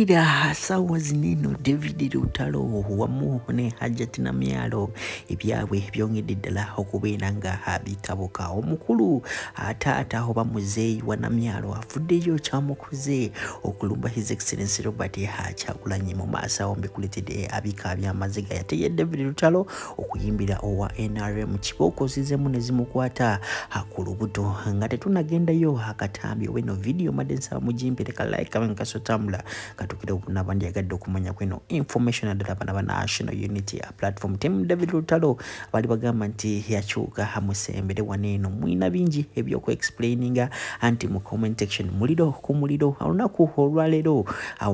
Owulira sawa zineno David Lutalo wamu ne Hajjati Namyalo ebyabwe byongedde ddala okubeera nga bitabuka. Omukulu taata oba muzeeyi wa Namyalo avuddeyo kyamukuze okulumba His Excellency Robert Kyagulanyi mu maaso awo mbikuletedde abika by'amaziga. Yateye David Lutalo okuyimbira owa NRM kibooko zizemu ne zimukwata ku lubuto. Nga tetunagendayo akatambi oba eno vidiyo madde nsaba mugimpere ka like kabe kasotambula katukire obunabandi yagadde okumanya kweno information addala bana ba National Unity Platform team David Lutalo bali bagamba nti yakyuka amusembere waneeno mwina bingi eby'oku explaininga anti mu comment section muliro ku muliro. Olunaku olwaleero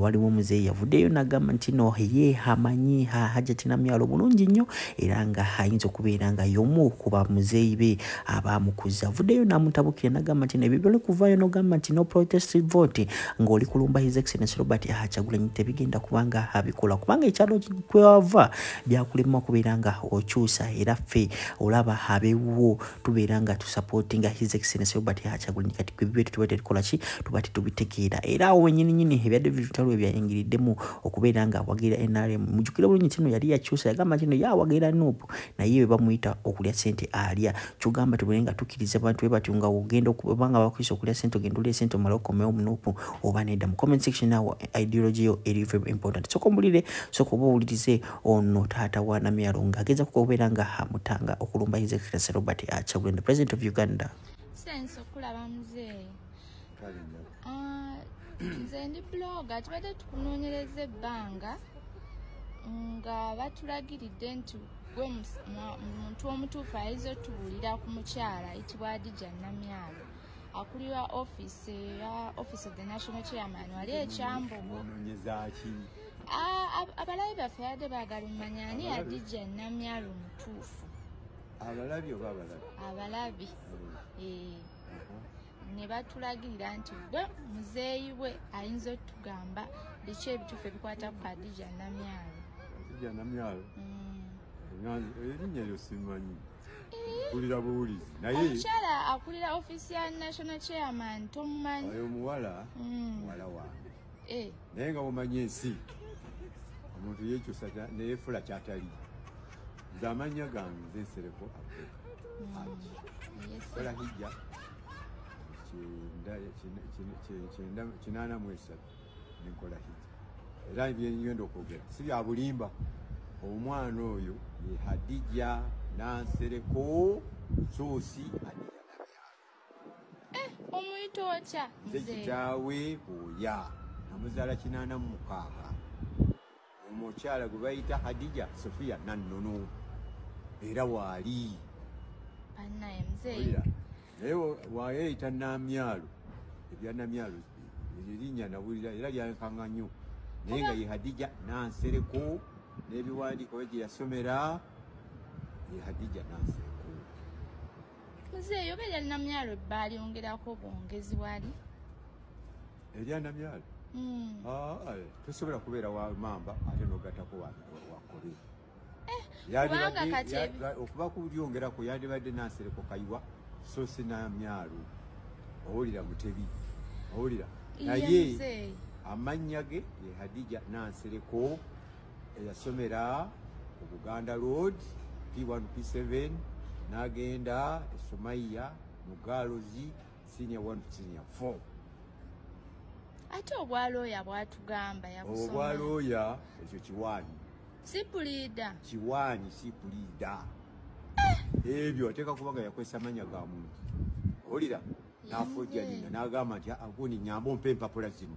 waliwo muzeeyi yavuddeyo n'agamba nti no ye amanyi Hajjati Namyalo bulungi nnyo era nga ayinza okubeera nga y'omu ku bamuzeeyi be abamukuza. Avuddeyo n'amutabukira n'agamba nti ebyo byole kuvaayo n'ogamba nti no protest vote ng'oli kulumba His Excellency Robert Kyagulanyi tebigenda kubanga abikola kubanga ekyalo kwewava byakulema okubeera nga okyusa era ffe olaba abeewuwo tubeera nga tusupportinga His Excellency Robert Kyagulanyi. Kati gwe bibeetu tuba tetukola ki, tuba tetubitegeera. Era awo wennyini nnyini ebya David Lutalo byayingiriddemu okubeera nga awagira NRM. Mujjukire bulungi kino yali yakyusa, yagamba kino yawagira NUP naye bwe bamuyita okulya ssente alya. Kyogamba tubeere nga tukkiriza abantu bwe batyo nga ogenda okubanga bakuyisa okulya ssente ogenda olya ssente omale okomewo mu NUP oba nedda. Mu comment section awo ideology yo eri very important. Sooka ombulire, sooka oba owulirize ono taata wa Namyalo ng'agezaako okubeera nga amutanga okulumba His Excellency Robert Kyagulanyi, the President of Uganda. Sense okulaba muzeeyi. Nze ndi blogger, tubadde tukunoonyereza ebbanga nga batulagiridde nti gwe muntu omutuufu ayinza otubuulira ku mukyala ayitibwa Hadija Namyalo akulira office ya Office of the National Chairman wali ekyambogo. Abalabi baffe yadde baagala omumanya ani Hadija Namyalo mutuufu. Abalabi oba abalabi? Abalabi. Ne batulagirira nti gwe muzeeyi we ayinza otugamba biki ebituufu ebikwata ku Hadija Namyalo. Hadija Namyalo? Erinnya lyo simanyi. Mpulira buwulizi. Naye omukyala akulira office ya National Chairman tomumanyi? Oyo muwala, muwala wange. Naye nga mumanyi ensi omuntu yeekyusa neyeefula kyatali. Nze amannya gange nze Nsereko Abubakar. Kola hijja 83 nenkola hijja. Era byengenda okwogera si bya bulimba. Omwana oyo ye Hadija Nansereko Sosi Hadija Namyalo. Omuyita otya? Nze kitaawe Bwoya, namuzaala 86. Omukyala gwe bayita Hadija Sofia Nannono era waali. Bannaye muzeeyi. Naye wayeeyita Namyalo, ebya Namyalo erinnya nawulira era lyankanga nnyo. Naye nga ye Hadija Nansereko n'ebiwandiiko gye yasomera ye Hadija Nansereko. Muzeeyi oba erya Namyalo baalyongerako bwongezi wali? Erya Namyalo? Tosobola kubeera wa mamba ate n'ogattako wa kobe. Okuba kulyongerako yandibadde Nansereko Kayiwa so si Namyalo. Owulira Mutebi, owulira. Naye amannya ge ye Hadija Nansereko eyasomera ku Buganda Road P1 P7 n'agenda e Somaiya mu Girls Senior 1 Senior 4. Ate obwalooya bwatugamba yakusoma. Obwalooya ekyo kiwaanyi. Si puliida. Kiwaanyi si puliida. Ebyo ateeka kubanga yakwesa amannya ga muntu. Owulira n'afojja nnyina n'agamba nti gundi nnyamba ompe empapula zino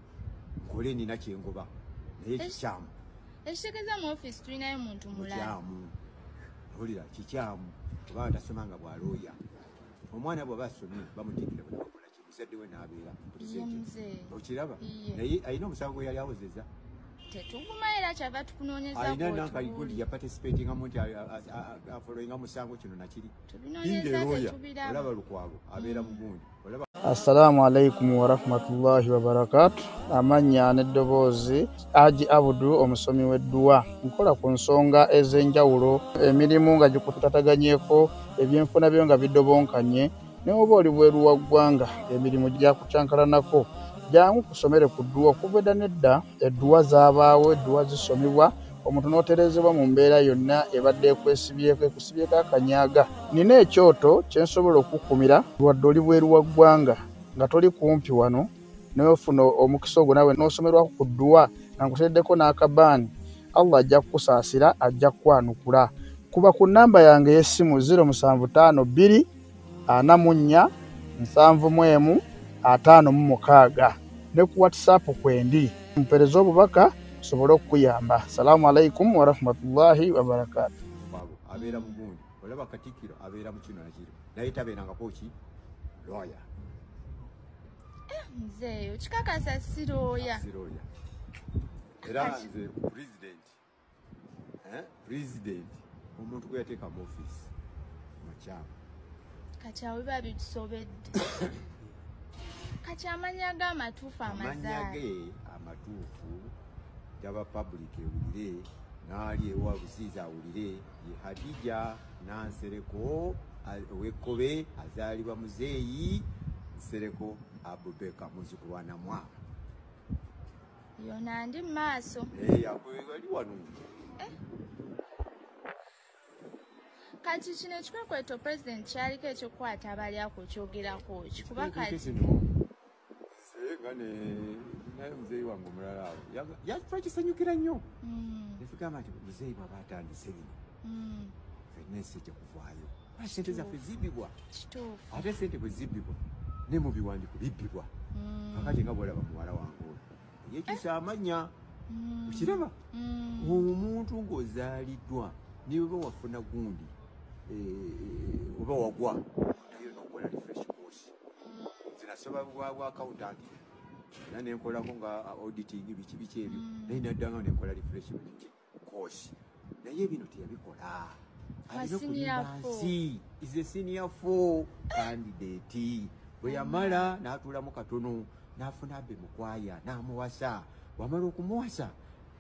nkole nina kyengoba naye kikyamu. Ekitegeeza mu ofiisi tulinayo muntu mulala. Mukyamu. Owulira kikyamu kubanga tasomanga bwalooya. Omwana bw'aba asomye bamutikira bwe bakola ki muzadde we n'abeera. Okiraba? Naye alina omusango gwe yali awozeza. Tetuguma era kyava tukunoonyeza. Alina nankaligundi yaparticipatinga mu nti afollowinga musango kino nakiri. Tubinoonyeza tetubiraba. Olaba Lukwago abeera mu gundi. Assalamu alaikum warahmatullahi wabarakatuh. Amannya n'eddoboozi Haji Abudu omusomi w'edduwa. Nkola ku nsonga ez'enjawulo, emirimu nga gikutataganyeko, ebyenfuna byo nga bidobonkanye, ne oba oli bweru wa ggwanga emirimu gyakukyankalanako. Jangu kusomere ku dduwa. Okuva edda nedda edduwa zaabaawo, edduwa zisomebwa omuntu n'oterezebwa mu mbeera yonna ebadde ekwesibyeko, ekusibyeko akanyaga. Nina ekyoto kye nsobola okukumira wadde oli bweru wa ggwanga nga toli kumpi wano, n'ofuna omukisa ogwo naawe n'osomerwako ku dduwa nga nkuteereddeko n'akabaani. Allah ajja kukusaasira, ajja kukwanukula. Kuba ku nnamba yange ey'essimu 0752 44 71 56 ne ku WhatsApp kwendi, mpeereze obubaka nsobole okukuyamba. Salaamu alaikum warahmatullahi wabarakaatu. Abeera mugundi, olaba Katikkiro abeera mu kino nakiro, naye tabeerangako ki lawyer. Muzeeyi okikakasa si lawyer? Si lawyer. Era nze president omuntu gwe yateeka mu office makyamu. Kati awo biba bitusobedde. Kati amannya ge amatuufu Amannya amazaale. ge amatuufu gaba public ewulire, n'ali ewa Busiizi awulire, ye Hadija Nansereko ow'Ekkobe, azaalibwa Muzeeyi Nsereko Abubeka, muzzukulu wa Namwama. Yona ndi mu maaso. Ali wano. Kati kino ekikwekweto pulezidenti kyaliko ekyokukwata abalyako okyogerako ki? Kuba kati kino nga naye muzeeyi wange omulala awo twakisanyukira nnyo, netugamba nti muzeeyi bw'aba atandise bino, ffenna ensi ejja kuvaayo. Sente zaffe zibbibwa, ate sente bwe zibbibwa ne mu biwandiiko bibbibwa. Kakati nga bw'olaba muwala wange oyo yekyusa amannya, okiraba omuntu ng'ozaaliddwa ne bwe wafuna gundi oba wagwa naye n'okola refresh course. Nze nasaba bwa accountant era nenkolako nga auditing biki biki ebyo, naye naddanga nenkola refreshment course, naye bino teyabikola. Alina Senior kulimba nsi. Is a senior 4 candidate. Bwe yamala n'atuulamu katono n'afuna Abe Mukwaya n'amuwasa. Bw'amala okumuwasa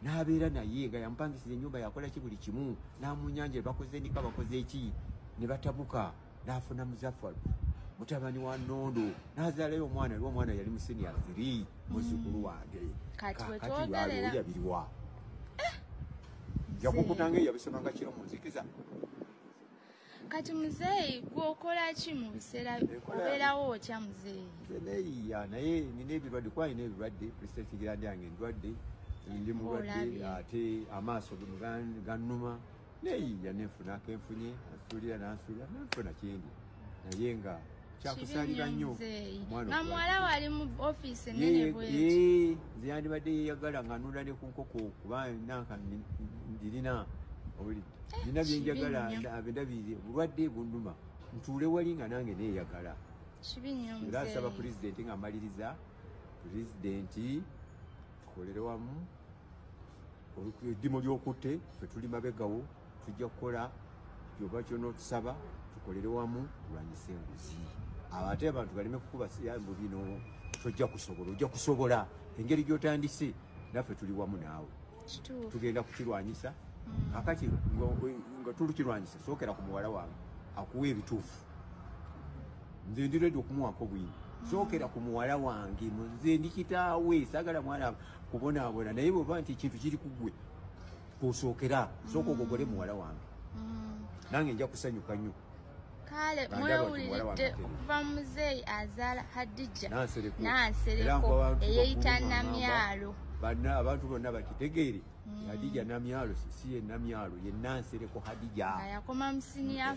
n'abeera naye nga yamupangisiza ennyumba, yakola ki buli kimu, n'amunyanja, bakoze nika bakoze ki, ne batabuka, n'afuna Muzafaru mutabani wa Nnondo, n'azaalayo omwana. Aliwo omwana yali mu senior 3, muzzukulu wange. Kati we Kaakati twogerera. lwali biriwa yakukutanga yabisomanga kiro mu nzikiza. Kati muzeeyi gwe okola ki mu biseera Enkola obeerawo otya muzeeyi? Nze neeyiya, naye nina ebirwadde, kuba nina ebirwadde, prostate gland yange ndwadde, ndi mulwadde, Olabye. ate amaaso gannuma. Neeyiya nenfuna akenfunye, ansuulira nansuulira nenfuna kyendi, naye nga kyakusaalira Kibi nnyo muzeeyi. omwana Nga okuba muwala wali mu ofiisi ennene bweti. Ye, nze yandibadde yeeyagala nga nunda ne ku nkoko, kuba nanka ndirina owulidde, nina byenjagala, Kibi nnyo. Ndabirire obulwadde bunnuma, ntuule wali nga nange neeyagala. Kibi nnyo Era nsaba muzeeyi. pulezidenti nga amaliriza, pulezidenti tukolere wamu eddimu ly'okutte, ffe tuli mabegawo, tujja kukola kyoba kyona otusaba, tukolere wamu tulwanyise enguzi. Ate abantu baleme kukuba mbu bino tojja kusobola, ojja kusobola engeri gy'otandise, naffe tuli wamu naawe. Kituufu. Tugenda kukirwanyisa. Kakati nga tulukirwanyisa, sookera ku muwala wange akuwa ebituufu. Nze ndi ready okumuwako bwino. Sookera ku muwala wange, nze ndi kitaawe, saagala mwana kubonaabona, naye bw'oba nti ekintu kiri ku ggwe kwosookera, sooka ogogole muwala wange, nange nja kusanyuka nnyo. Kale Nga ndaba nti muwala wange mwewuliridde atereera. okuva muzeeyi azaala Hadija Nansereko. Era Nansereko nkuba abantu eyeyita bakulu Namyalo. Banna abantu bonna bakitegeere, Hadija Namyalo si ye Namyalo, ye Nansereko Hadija. Nga yakoma mu senior.